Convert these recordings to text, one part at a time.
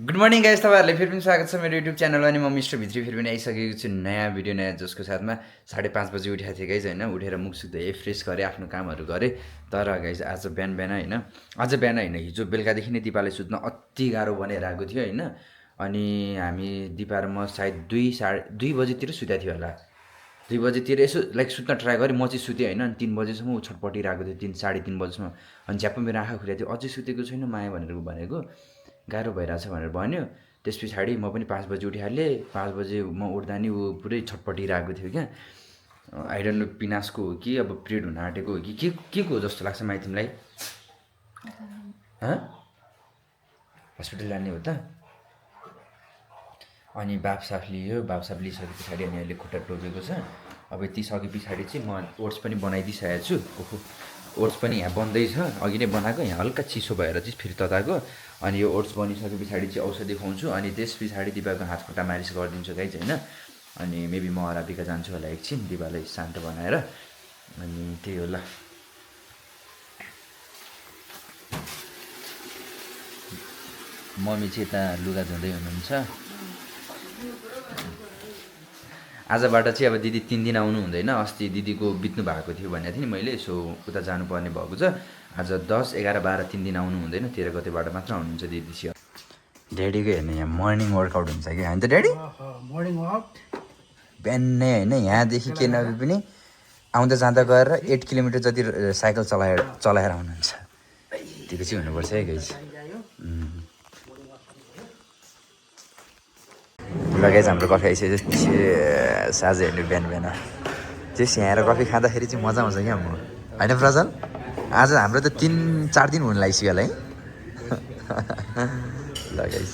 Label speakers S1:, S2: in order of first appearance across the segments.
S1: Good morning guys, तपाईँहरूले फेरि पनि स्वागत छ मेरो युट्युब च्यानलमा। अनि म मिस्टर भित्री फेरि पनि आइसकेको छु नयाँ भिडियो नयाँ जसको साथमा 5:30 बजी उठेको थिएँ गाइस होइन। उठेर मुखसुख धोएँ, फ्रेस गरेँ, आफ्नो कामहरू गरेँ। तर गाइस आज बिहान होइन, हिजो बेलुकादेखि नै दिपाले सुत्न अति गाह्रो बनाएर आएको थियो होइन। अनि हामी दिपा र म सायद 2 बजीतिर सुतेको थियो होला। 2 बजीतिर यसो लाइक सुत्न ट्राई गरेँ, म चाहिँ सुतेँ होइन। अनि 3 बजीसम्म ऊ छटपटिरहेको थियो, 3 3:30 बजीसम्म। अनि झ्याप्प मेरो आँखा खुलेको थियो, अझै सुतेको छैन माया भनेको गाह्रो भइरहेछ भनेर भन्यो। त्यस पछाडि म पनि 5 बजी उठिहालेँ। 5 बजे म उठ्दा नि ऊ पुरै छटपटिरहेको थियो क्या। आई डोन्ट नो पिनासको हो कि अब पिरियड हुन आँटेको हो कि के को हो जस्तो लाग्छ माइ तिमीलाई? हस्पिटल लाने हो त? अनि बाफसाफ लिइसके पछाडि अनि अहिले खुट्टा टोकेको छ। अब यति सके पछाडि चाहिँ म ओट्स पनि बनाइदिइसकेको छु। ओट्स पनि यहाँ बन्दैछ, अघि नै बनाएको, यहाँ हल्का चिसो भएर चाहिँ फेरि तताएको। अनि यो ओट्स बनिसके पछाडि चाहिँ औषधि खुवाउँछु। अनि त्यस पछाडि दिपाको हात खुट्टा मालिस गरिदिन्छु गाइज होइन। अनि मेबी म अराबिका जान्छु होला एकछिन दिपालाई शान्त बनाएर। अनि त्यही होला। मम्मी चाहिँ यता लुगा धुँदै हुनुहुन्छ। आजबाट चाहिँ अब दिदी 3 दिन आउनु हुँदैन। अस्ति दिदीको बित्नु भएको थियो भनेको थिएँ नि मैले, सो उता जानुपर्ने भएको छ। आज 10, 11, 12 3 दिन आउनु हुँदैन, 13 गतेबाट मात्र आउनुहुन्छ दिदी चाहिँ। ड्याडीको हेर्ने यहाँ मर्निङ वर्कआउट हुन्छ कि होइन त ड्याडी?
S2: मर्निङ वाक
S1: बिहानै होइन, यहाँदेखि के नभए पनि आउँदा जाँदा गएर 8 किलोमिटर जति साइकल चलाएर आउनुहुन्छ। त्यो चाहिँ हुनुपर्छ है गाइज। लगाइज हाम्रो कफी आइसकेको साँझ हेर्नु बिहान त्यस यहाँ आएर कफी खाँदाखेरि चाहिँ मजा आउँछ क्या म होइन प्रजल? आज हाम्रो त 3-4 दिन हुन लागिसक्यो होला है। लगाइज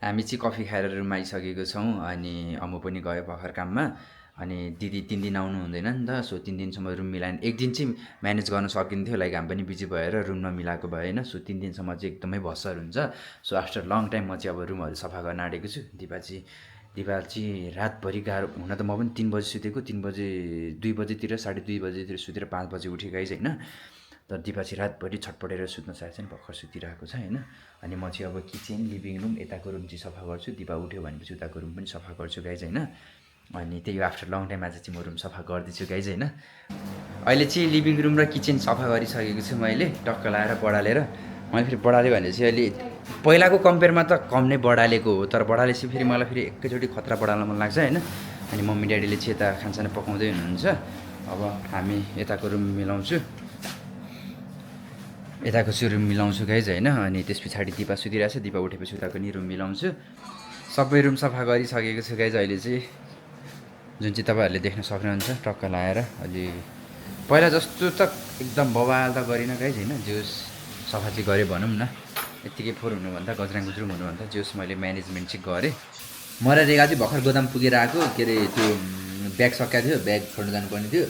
S1: हामी चाहिँ कफी खाएर रुम आइसकेको छौँ। अनि अम्मु पनि गयो भर्खर काममा। अनि दिदी 3 दिन आउनु हुँदैन नि त, सो 3 दिनसम्म रुम मिलाएन। एक दिन चाहिँ म्यानेज गर्न सकिन्थ्यो, लाइक हामी पनि बिजी भएर रुम नमिलाएको भएन। सो 3 दिनसम्म चाहिँ एकदमै भस्सर हुन्छ। सो आफ्टर लङ टाइम म चाहिँ अब रुमहरू सफा गर्न आँटेको छु। दिपा चाहिँ रातभरि गाह्रो हुन त म पनि 3 बजी सुतेको, 2 बजीतिर 2:30 बजीतिर सुतेर 5 बजी उठेँ गाइज होइन। तर दिपा चाहिँ रातभरि छटपटेर सुत्न सकेको छैन, भर्खर सुतिरहेको छ होइन। अनि म चाहिँ अब किचन, लिभिङ रुम, यताको रुम चाहिँ सफा गर्छु। दिपा उठ्यो भनेपछि उताको रुम पनि सफा गर्छु गाइज होइन। अनि त्यही आफ्टर लङ टाइम आज चाहिँ म रुम सफा गर्दैछु गाइज होइन। अहिले चाहिँ लिभिङ रुम र किचन सफा गरिसकेको छु मैले, टक्क लाएर बढालेर। मैले फेरि बढाल्यो भने चाहिँ अहिले पहिलाको कम्पेयरमा त कम नै बढालेको हो, तर बढालेपछि फेरि मलाई फेरि एकैचोटि खतरा बढाल्न मन लाग्छ होइन। अनि मम्मी ड्याडीले चाहिँ यता खानसाना पकाउँदै हुनुहुन्छ। अब हामी यताको रुम मिलाउँछु, यताको चाहिँ रुम मिलाउँछु गाइज होइन। अनि त्यस पछाडि दिपा सुतिरहेको छ, दिपा उठेपछि उताको नि रुम मिलाउँछु। सबै रुम सफा गरिसकेको छु गाइज अहिले चाहिँ, जुन चाहिँ तपाईँहरूले देख्न सक्नुहुन्छ टक्क लाएर। अलि पहिला जस्तो त एकदम बवाल त गरिनँ गाइज होइन, जोस् सफा चाहिँ गरेँ भनौँ न। यत्तिकै फोहोर हुनुभन्दा गजराङ गुज्रुङ हुनुभन्दा जोस् मैले म्यानेजमेन्ट चाहिँ गरेँ। म र रेगा चाहिँ भर्खर गोदाम पुगेर आएको, के अरे त्यो ब्याग सकिएको थियो, ब्याग छोड्नु जानुपर्ने थियो।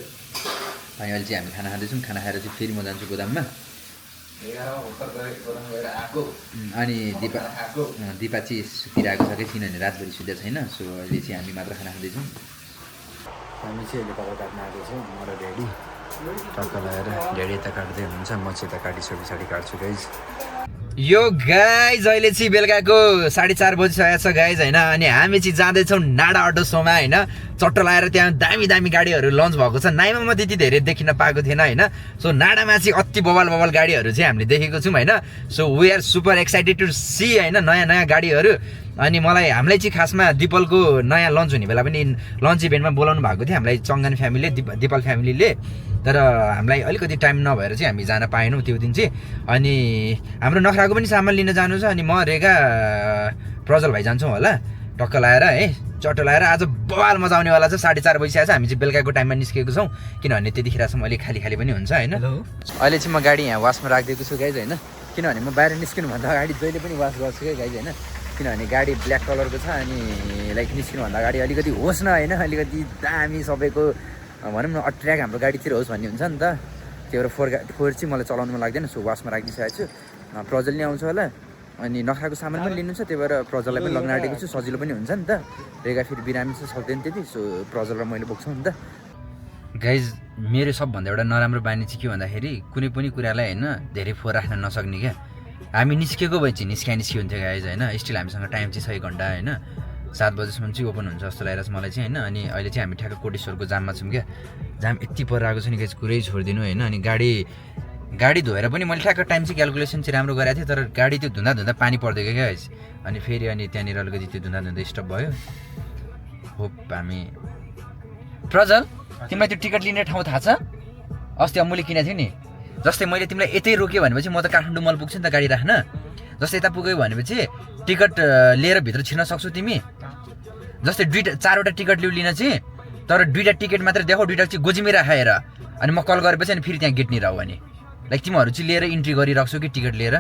S1: अनि अहिले चाहिँ हामी खाना खाँदैछौँ, खाना खाएर चाहिँ फेरि म जान्छु गोदाममा। अनि दिपा चाहिँ सुतिरहेको छ कि, किनभने रातभरि सुतेको छैन। सो अहिले चाहिँ हामी मात्र खाना खाँदैछौँ। हामी चाहिँ अहिले कपाल काट्न आएको छौँ, म र ड्याडी टक्क लगाएर। ड्याडी यता काट्दै हुनुहुन्छ, म चाहिँ यता काटिसके पछाडि काट्छु गाइज। यो गाइज अहिले चाहिँ बेलुकाको 4:30 बजिसकेको छ गाइज होइन। अनि हामी चाहिँ जाँदैछौँ नाडा अटो सोमा होइन। चट्टो लगाएर त्यहाँ दामी गाडीहरू लन्च भएको छ। नाइमा म त्यति धेरै देखिन पाएको थिएन होइन। सो नाडामा चाहिँ अति बवाल गाडीहरू चाहिँ हामीले देखेको छौँ होइन। So we are super excited to see होइन नयाँ गाडीहरू। अनि हामीलाई चाहिँ खासमा दिपलको नयाँ लन्च हुने बेला पनि लन्च इभेन्टमा बोलाउनु भएको थियो हामीलाई, चङ्गन फ्यामिलीले, दिपल फ्यामिलीले। तर हामीलाई अलिकति टाइम नभएर चाहिँ हामी जान पाएनौँ त्यो दिन चाहिँ। अनि हाम्रो नखराको पनि सामान लिन जानु छ। अनि म रेगा प्रजल भाइ जान्छौँ होला टक्क लाएर है, चट्टो लगाएर। आज बवाल मजा आउनेवाला छ। 4:30 बजिसकेको छ, हामी चाहिँ बेलुकाको टाइममा निस्केको छौँ, किनभने त्यतिखेरसम्म अलिक खाली पनि हुन्छ होइन। अहिले चाहिँ म गाडी यहाँ वासमा राखिदिएको छु गाइज होइन। किनभने म बाहिर निस्किनुभन्दा अगाडि जहिले पनि वास गर्छु क्या गाइज होइन। किनभने गाडी ब्ल्याक कलरको छ, अनि लाइक निस्किनुभन्दा अगाडि अलिकति होस् न होइन, अलिकति दामी सबैको भनौँ न अट्र्याक हाम्रो गाडीतिर होस् भन्ने हुन्छ नि त। त्यो भएर फोहोर चाहिँ मलाई चलाउनु मन लाग्दैन। सो वासमा राखिदिइसकेको छु। प्रजल नि आउँछ होला, अनि नखाएको सामान पनि लिनु छ, त्यही भएर प्रजललाई पनि लग्न आँटेको छु, सजिलो पनि हुन्छ नि त। रेगा फेरि बिरामी चाहिँ सक्दैन त्यति, सो प्रजल र मैले बोक्छौँ नि त गाइज। मेरो सबभन्दा एउटा नराम्रो बानी चाहिँ के भन्दाखेरि कुनै पनि कुरालाई होइन धेरै फोहोर राख्न नसक्ने क्या। हामी निस्केको भए चाहिँ निस्कियो हुन्थ्यो गाइज होइन। स्टिल हामीसँग टाइम चाहिँ 6 घन्टा होइन, 7 बजेसम्म चाहिँ ओपन हुन्छ जस्तो लागिरहेको छ मलाई चाहिँ होइन। अनि अहिले चाहिँ हामी ठ्याक्क कोटेश्वरको जाममा छौँ क्या। जाम यति परिरहेको छ नि गाइज, कुरै छोडिदिनु होइन। अनि गाडी धोएर पनि मैले ठ्याक्क टाइम चाहिँ क्यालकुलेसन चाहिँ राम्रो गरेको थिएँ, तर गाडी त्यो धुँदा पानी पर्दै गयो क्या गाइज। अनि फेरि त्यहाँनिर अलिकति त्यो धुँदा स्टप भयो। होप हामी प्रजल तिमीलाई त्यो टिकट लिने ठाउँ थाहा छ? अस्ति मैले किनेको थिएँ नि, जस्तै मैले तिमीलाई यतै रोक्यो भनेपछि म त काठमाडौँ मल पुग्छु नि त गाडी राख्न। जस्तै यता पुग्यो भनेपछि टिकट लिएर भित्र छिर्न सक्छौ तिमी। जस्तै 4वटा टिकट लिन चाहिँ, तर 2टा टिकट मात्रै देखाऊ, 2टा चाहिँ गोजीमै राखेर अनि म कल गरेपछि अनि फेरि त्यहाँ गेट नि राउ। अनि लाइक तिमीहरू चाहिँ लिएर इन्ट्री गरिराख्छौ कि टिकट लिएर?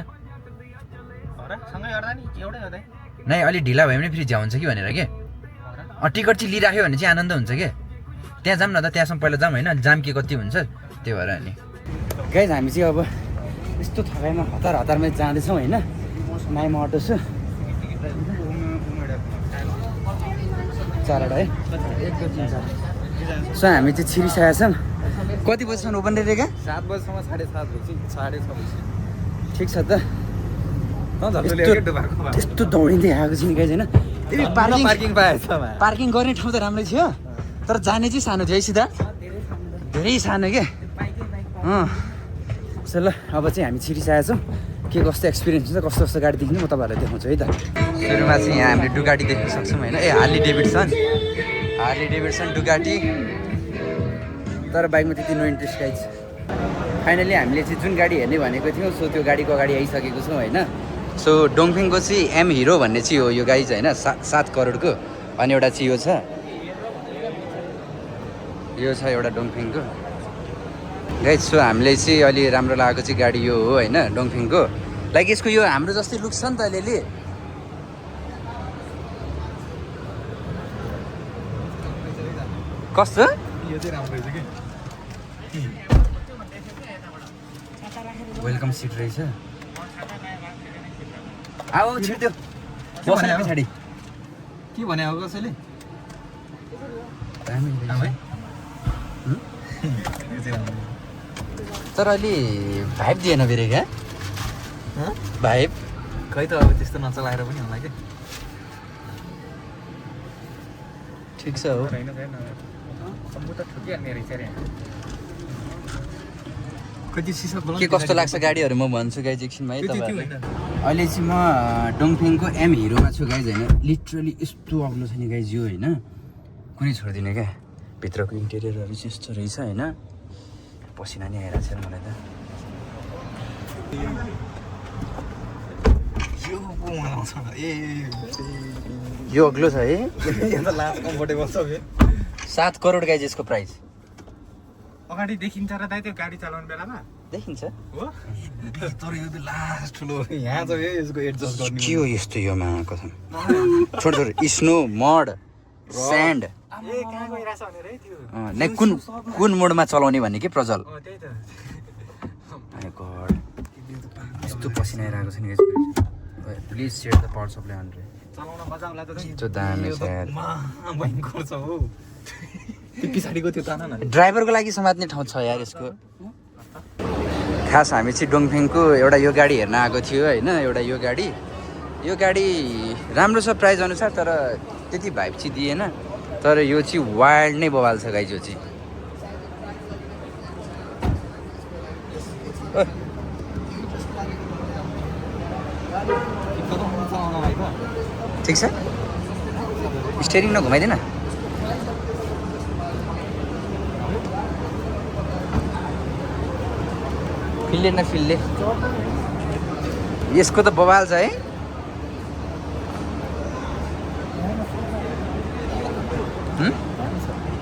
S1: नै अलिक ढिला भयो भने फेरि झ्या हुन्छ कि भनेर के। टिकट चाहिँ लिइराख्यो भने चाहिँ आनन्द हुन्छ क्या। त्यहाँ जाऊँ न त, त्यहाँसम्म पहिला जाऊँ होइन, जाम के कति हुन्छ त्यही भएर। अनि गाइज हामी चाहिँ अब यस्तो थकाइमा हतारमै जाँदैछौँ होइन। नाइमा अटो छु 4वटा है, 1 2 3 4। सो हामी चाहिँ छिरिसकेका छौँ। कति बजीसम्म ओपन रे क्या?
S2: 7 बजीसम्म 7:30 बजी 6:30 बजी।
S1: ठिक छ त। यस्तो दौडिँदै आएको छ नि गाइज होइन।
S2: पार्किङ पाएछ,
S1: पार्किङ गर्ने ठाउँ त राम्रै थियो, तर जाने चाहिँ सानो थियो है सिधा, धेरै सानो क्या। ल अब चाहिँ हामी छिरिसकेका छौँ। के कस्तो एक्सपिरियन्स हुन्छ, कस्तो कस्तो गाडी देख्नु म तपाईँहरूलाई देखाउँछु है त। सुरुमा चाहिँ यहाँ हामीले डुगाटी देख्न सक्छौँ होइन। हार्ली डेभिडसन डुगाटी, तर बाइकमा त्यति नो इन्ट्रेस्ट गाइज। फाइनली हामीले चाहिँ जुन गाडी हेर्ने भनेको थियौँ सो त्यो गाडीको अगाडि आइसकेको छौँ होइन। सो डोङफेङको चाहिँ एम हिरो भन्ने चाहिँ हो यो गाइज होइन, 7 करोडको। अनि एउटा चाहिँ यो छ एउटा डोङफेङको गाइज। सो हामीले चाहिँ अलि राम्रो लागेको चाहिँ गाडी यो हो होइन, डोङफेङको। लाइक यसको यो हाम्रो जस्तै लुक्स छ नि त अलिअलि। कस्तो
S2: यो चाहिँ राम्रो रहेछ कि।
S1: वेलकम सिट रहेछ। आऊ छिर्दियो पछाडि
S2: के भने हो कसैले?
S1: तर अलि भाइब दिएन फेरि क्या, भाइब
S2: खै त अब त्यस्तो नचलाएर पनि होला क्या।
S1: ठिक छ हो। के कस्तो लाग्छ गाडीहरू म भन्छु गाइज एकछिनमा है तपाईँलाई। अहिले चाहिँ म डोङफेङको एम हिरोमा छु गाइज होइन। लिटरली यस्तो अग्लो छ नि गाइज यो होइन, कुनै छोडिदिने क्या। भित्रको इन्टेरियरहरू चाहिँ यस्तो रहेछ होइन। पसिना नि आइरहेको छ मलाई त। यो अग्लो छ है। 7 करोड गाइज यसको प्राइस।
S2: अगाडि देखिन्छ र दाइ त्यो गाडी चलाउने बेलामा
S1: देखिन्छ
S2: हो, तर यो त लास्ट ठुलो यहाँ छ यसको एडजस्ट गर्ने।
S1: के हो यस्तो यो मा कसम। छोड स्नो मड स्यान्ड
S2: कहाँ गइरहेछ भनेर है त्यो।
S1: नै कुन मोडमा चलाउने भन्ने के प्रजल।
S2: त्यही त।
S1: गड यस्तो पसिना आइरहेको छ नि। Please set the power supply 100।
S2: चलाउन मजा आउला त।
S1: त्यो दामी छ यार।
S2: भयङ्कर छ हो त्यो पछाडिको त्यो ताना न।
S1: ड्राइभरको लागि समात्ने ठाउँ छ यार यसको। खास हामी चाहिँ डोङफेङको एउटा यो गाडी हेर्न आएको थियो होइन। एउटा यो गाडी राम्रो छ प्राइस अनुसार, तर त्यति भाइब चाहिँ दिएन। तर यो चाहिँ वाइल्ड नै बवाल छ गाइज यो चाहिँ। ठिक छ, स्टेरिङ नघुमाइदिएन। फिल्ले यसको त बवाल छ है।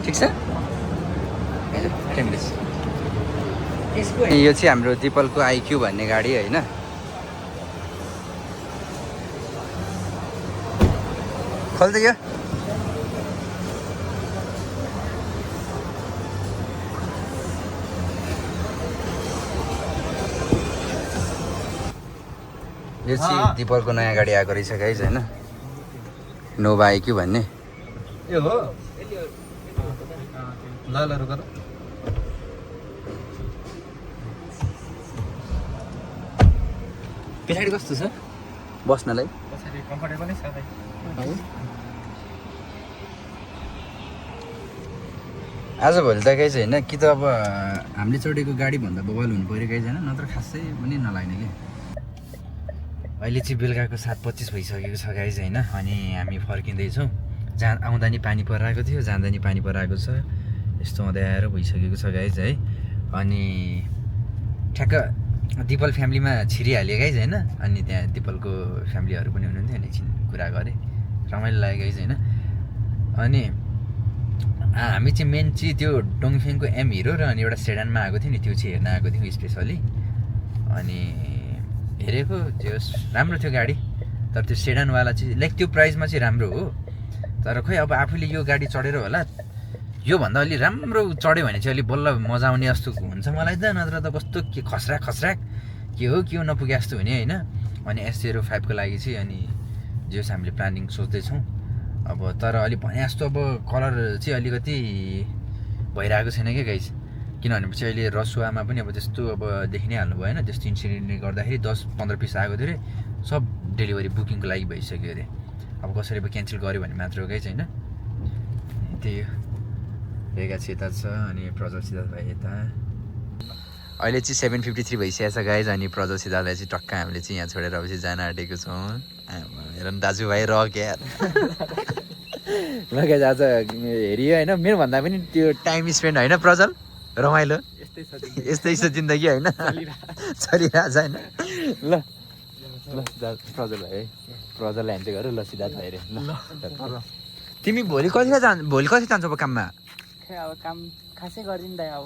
S1: ठिक छ। यो चाहिँ हाम्रो दिपलको आइक्यू भन्ने गाडी होइन। खोल्दै यो चाहिँ दिपलको नयाँ गाडी आएको रहेछ गाइज होइन, नोभा आइक्यू भन्ने।
S2: ए हो ल रुक त।
S1: पछाडि कस्तो छ बस्नलाई
S2: पछाडि कम्फर्टेबलै छ भाइ
S1: आजभोलि त गाइज होइन कि त अब हामीले चढेको गाडी भन्दा बवाल हुनु पऱ्यो गाइज होइन नत्र खासै पनि नलाग्ने कि अहिले चाहिँ बेलुकाको 7:25 भइसकेको छ गाइज होइन अनि हामी फर्किँदैछौँ आउँदा नि पानी परिरहेको थियो जाँदा नि पानी परिरहेको छ यस्तो अँध्यारो भइसकेको छ गाइज है अनि ठ्याक्क दिपल फ्यामिलीमा छिरिहाल्यो गाइज होइन अनि त्यहाँ दिपलको फ्यामिलीहरू पनि हुनुहुन्थ्यो अनि एकछिन कुरा गरेँ रमाइलो लाग्यो गाइज होइन अनि हामी चाहिँ मेन चाहिँ त्यो डोङफेङको एम हिरो र अनि एउटा सेडानमा आएको थियो नि त्यो चाहिँ हेर्न आएको थियो स्पेसली अनि हेरेको त्यो राम्रो थियो गाडी तर त्यो सेडानवाला चाहिँ लाइक त्यो प्राइसमा चाहिँ राम्रो हो तर खोइ अब आफूले यो गाडी चढेर होला योभन्दा अलि राम्रो चढ्यो भने चाहिँ अलिक बल्ल मजा आउने जस्तो हुन्छ मलाई त नत्र त कस्तो के खस्राक के हो नपुगे जस्तो हुने होइन अनि S05 को लागि चाहिँ अनि जे होस् हामीले प्लानिङ सोच्दैछौँ अब तर अलिक भने जस्तो अब कलर चाहिँ अलिकति भइरहेको छैन क्या गाइस किनभने पछि अहिले रसुवामा पनि अब त्यस्तो अब देखि नै हाल्नु भएन त्यस्तो इन्सिडेन्टले गर्दाखेरि 10-15 पिस आएको थियो अरे सब डेलिभरी बुकिङको लागि भइसक्यो अरे अब कसरी अब क्यान्सल गऱ्यो भने मात्र हो गाइस होइन त्यही हो रेगा चाहिँ यता छ अनि प्रज्वल सिद्धार्थ भाइ यता अहिले चाहिँ 7:53 भइसकेको छ गाइज अनि प्रज्वल सिद्धार्थलाई चाहिँ टक्क हामीले चाहिँ यहाँ छोडेर अब चाहिँ जान आँटेको छौँ हेर न दाजुभाइ र क्या ल गाइज आज हेरियो होइन मेरो भन्दा पनि त्यो टाइम स्पेन्ड होइन प्रज्वल रमाइलो यस्तै छ जिन्दगी होइन चलिरहेको छ होइन ल ल प्रज्वल भाइ है प्रज्वललाई हामी चाहिँ गर ल सिद्धार्थ भाइ रे ल तिमी भोलि कति जान्छौ अब काममा
S3: अब काम खासै गर्दिन दाइ अब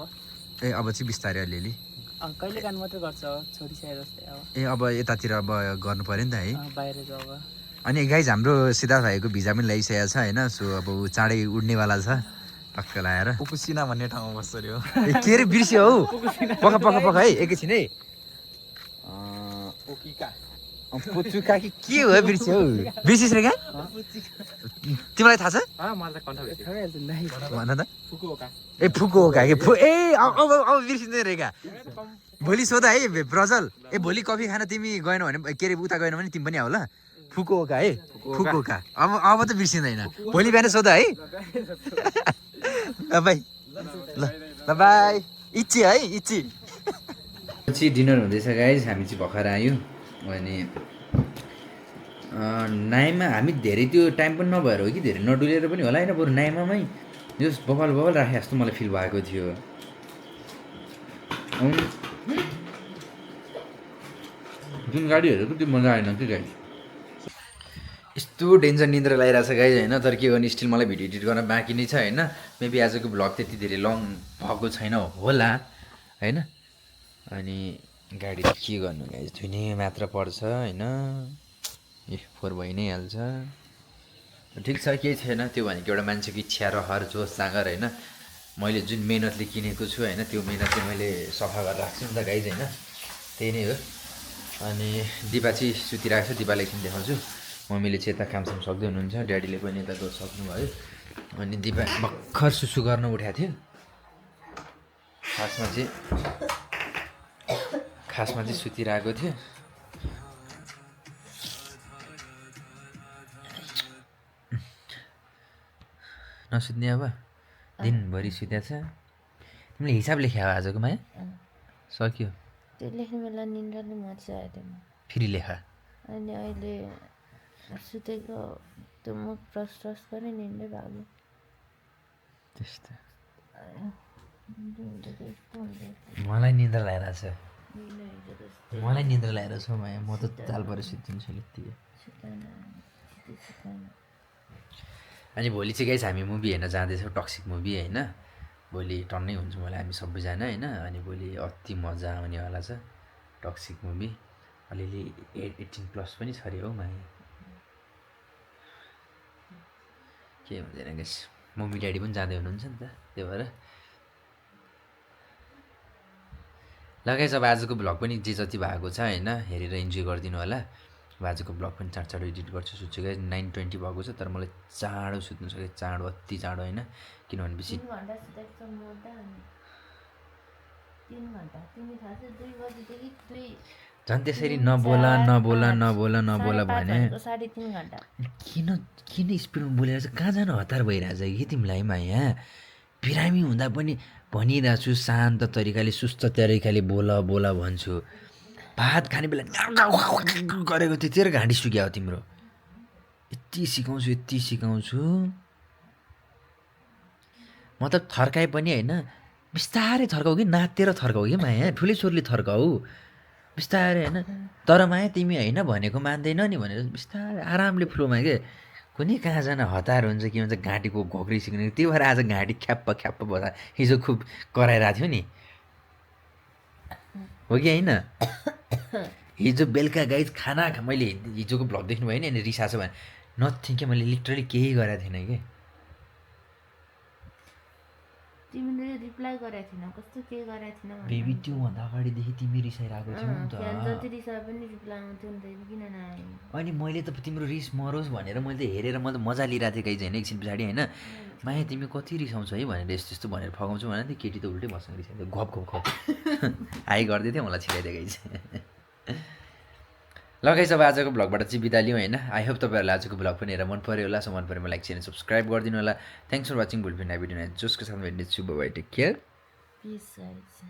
S1: ए अब चाहिँ बिस्तारै अलिअलि
S3: कहिले कान मात्रै गर्छ छोरी स्याहार जस्तै अब
S1: ए अब यतातिर अब गर्नु पऱ्यो नि त है
S3: बाहिर जो अब
S1: अनि गाइज हाम्रो सिद्धार्थ भाइको भिजा पनि ल्याइसकेको छ होइन सो अब ऊ चाँडै उड्नेवाला छ टक्क लाएर
S2: पुकुसिना भन्ने ठाउँमा बस्छ अरे हो
S1: के अरे बिर्स्यो हौ पख है एकैछिन है पुचुका कि के हो बिर्स्यो हौ बिर्सिस रे क्या तिमीलाई थाहा छ भन त ए फुकुओका के अब बिर्सिँदैन रे क्या भोलि सोध है प्रज्वल ए भोलि कफी खान तिमी गएनौ भने के अरे उता गएनौ भने तिमी पनि आऊ ल फुकुओका है फुकुओका अब त बिर्सिँदैन भोलि बिहान सोध है ल बाई ल बाई इच्ची है इच्ची पछि डिनर हुँदैछ गाइज हामी चाहिँ भर्खर आयो अनि नाइमा हामी धेरै त्यो टाइम पनि नभएर हो कि धेरै नडुलेर पनि होला होइन बरु नाइमामै जो बबल राखे जस्तो मलाई फिल भएको थियो जुन गाडीहरूको त्यो मजा आएन कि गाइज यस्तो डेन्जर निन्द्रा लगाइरहेको छ गाइज होइन तर के गर्ने स्टिल मलाई भिडियो एडिट गर्न बाँकी नै छ होइन मेबी आजको भ्लग त्यति धेरै लङ भएको छैन होला होइन अनि गाडी त के गर्नु गाइज धुने मात्र पर्छ होइन ए 4 भइ नै हाल्छ ठिक छ केही छैन त्यो भनेको एउटा मान्छेको इच्छा रहर जोस जाँगर होइन मैले जुन मेहनतले किनेको छु होइन त्यो मेहनत चाहिँ मैले सफा गरेर राख्छु नि त गाइज होइन त्यही नै हो अनि दिपा चाहिँ सुतिरहेको छ दिपालाई एकछिन देखाउँछु मम्मीले चाहिँ यता कामसाम सक्दै हुनुहुन्छ ड्याडीले पनि यता दोष सक्नुभयो अनि दिपा भर्खर सुसु गर्न उठाएको थियो खासमा चाहिँ सुतिरहेको थियो नसुत्ने अब दिनभरि सुतेको छ तिमीले हिसाब लेख्या हो आजको माया सक्यो
S4: त्यो लेख्ने बेला निन्द्राले मर्छ अहिले
S1: फेरि लेखा
S4: अनि अहिले सुतेको त्यो मुख प्रस्ट पनि निन्द्रै भाग्यो
S1: त्यस्तो मलाई निन्द्रा लगाइरहेको छ मलाई निन्द्रा लगाइरहेको छ माया म त ताल परेर सुत्दिन्छु यत्तिकै अनि भोलि चाहिँ गाइस हामी मुभी हेर्न जाँदैछौँ टक्सिक मुभी होइन भोलि टन्नै हुन्छौँ होला हामी सबैजना होइन अनि भोलि अति मजा आउनेवाला छ टक्सिक मुभी अलिअलि 18+ पनि छ अरे हौ माया के हुँदैन गाइस मम्मी ड्याडी पनि जाँदै हुनुहुन्छ नि त त्यही भएर ल गाइस अब आजको भ्लग पनि जे जति भएको छ होइन हेरेर इन्जोय गरिदिनु होला अब आजको भ्लग पनि चाँडो एडिट गर्छु सुत्छु गाइस 9:20 भएको छ तर मलाई चाँडो सुत्नु छ चाँडो अति चाँडो होइन किनभने बेसी
S4: 3 घन्टा सुतेको मोटा 3 घन्टा तिमी थाहा छ 2 बजेदेखि
S1: झन् त्यसरी नबोला भने
S4: 3.5 घन्टा
S1: किन स्पिडमा बोलेर चाहिँ कहाँ जानु हतार भइरहेछ कि तिमीलाई माया बिरामी हुँदा पनि भनिरहेको छु शान्त तरिकाले सुस्त तरिकाले बोला भन्छु भात खाने बेला गरेको थियो तेरो घाँटी सुक्या हो तिम्रो यति सिकाउँछु मतलब थर्काए पनि होइन बिस्तारै थर्काऊ कि नातेर थर्काऊ कि माया ठुलै स्वरले थर्काऊ बिस्तारै होइन तर माया तिमी होइन भनेको मान्दैन नि भनेर बिस्तारै आरामले फ्लोमा के कुनै कहाँ जान हतार हुन्छ के भन्छ घाँटीको घोक्री सिक्ने त्यो भएर आज घाँटी ख्याप्प बसा हिजो खुब कराइरहेको थियो नि हो कि होइन हिजो बेलुका गाइज खाना मैले हिजोको भ्लग देख्नु भयो नि अनि रिसाएको छ भने नथिङ के मैले लिटरली केही गरेको थिएन कि
S4: तिमीले रिप्लाई गरेको थिएन कस्तो के गरेको थिएन
S1: बेबी त्योभन्दा अगाडिदेखि तिमी रिसाइरहेको थियौ नि
S4: जति
S1: त
S4: रिसाए पनि रिप्लाई आउँथ्यो नि त किन नआयो
S1: अनि मैले त तिम्रो रिस मरोस् भनेर मैले त हेरेर म त मजा लिइरहेको थिएँ गाइज होइन एकछिन पछाडि होइन माया तिमी कति रिसाउँछौ है भनेर यस्तो भनेर फगाउँछु भने त्यो केटी त उल्टै मसँग रिसाइदियो घप हाई गरिदिएको थिएँ मलाई छिराइदियो गाइज ल गाइस अब आजको भ्लगबाट चाहिँ बिदा लिउँ होइन आई होप तपाईँहरूलाई आजको भ्लग पनि हेरेर मन पऱ्यो होला सो मन पऱ्यो लाइक सेयर सब्सक्राइब गरिदिनु होला थ्याङ्क्स फर वाचिङ भोलि भिडियो जसको साथमा भेट्ने छु bye take care
S4: please guys